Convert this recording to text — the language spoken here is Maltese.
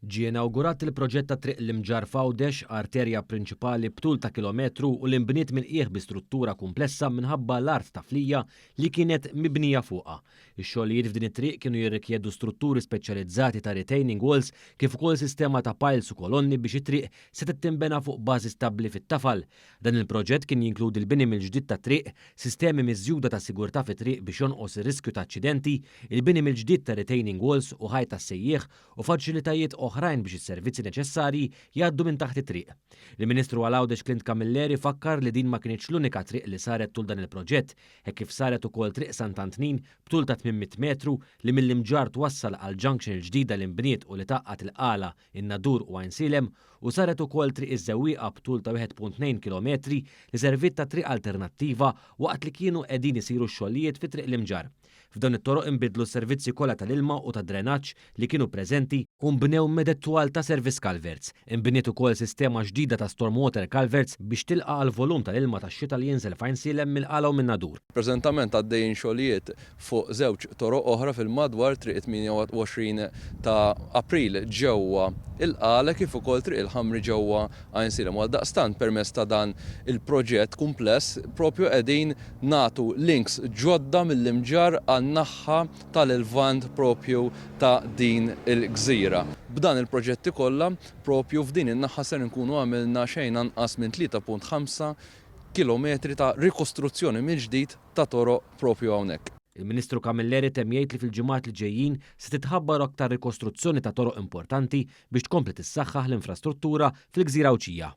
Ġie inawgurat il-proġett ta' Triq l-Imġarr f'Għawdex, arterja prinċipali b'tul ta' kilometru u li nbniet mill-qiegħ bi struttura kumplessa minħabba l-art taflija li kienet mibnija fuqha. Ix-xogħlijiet f'din it-triq kienu jirrikjedu strutturi speċjalizzati ta' retaining walls kif ukoll sistema ta' piles u kolonni biex it-triq setgħet tinbena fuq bażi stabbli fit-tafal. Dan il-proġett kien jinkludi l-bini mill-ġdid tat-triq, sistemi miżjuda ta' sigurtà fit-triq biex jonqos ir-riskju ta' aċċidenti, il-bini mill-ġdid ta' retaining walls u ħajt tas-sejjieħ u faċilitajiet oħrajn biex is-servizzi neċessarji jgħaddu minn taħt it-triq. Il-Ministru għal Għawdex Clint Camilleri fakkar li din ma kinitx l-unika triq li saret tul dan il-proġett, hekk kif saret ukoll Triq Sant'Antnin b'tul ta' 800 metru li mill-Imġarr twassal għall-junction il-ġdida li nbniet u li tgħaqqad il-Qala, in-Nadur u Għajnsielem u saret ukoll Triq iż-Żewwieqa b'tul ta' 1.2 kilometri li serviet ta' triq alternattiva waqt li kienu qegħdin isiru x-xogħlijiet fi Triq l-Imġarr. F'dawn it-toroq inbidlu s-servizzi kollha tal-ilma u tad-drenaġġ li kienu preżenti u nbnew meded twal ta' service culverts. Inbniet ukoll sistema ġdida ta' stormwater culverts biex tilqa' għall-volum tal-ilma tax-xita li jinżel f'Għajnsielem mill-Qala u min-Nadur. Preżentament għaddejjin xogħlijiet fuq żewġ toroq oħra fil-madwar Triq it-28 ta' April ġewwa il-Qala kif ukoll Triq il-Ħamri ġewwa Għajnsielem. U għaldaqstant permezz ta' dan il-proġett kumpless propju qegħdin nagħtu links ġodda mill-Imġarr għan-naħa tal-Lvant propju ta' din il-gżira. B'dan il-proġetti kollha propju f'din in-naħa ser inkunu għamilna xejn anqas minn 3.5 kilometri ta' rikostruzzjoni mill-ġdid ta' toroq propju hawnhekk. Il-Ministru Camilleri temm jgħid li fil-ġimgħat li ġejjin se titħabbar aktar rikostruzzjoni ta' toroq importanti biex tkompli tissaħħaħ l-infrastruttura fil-gżira Għawdxija.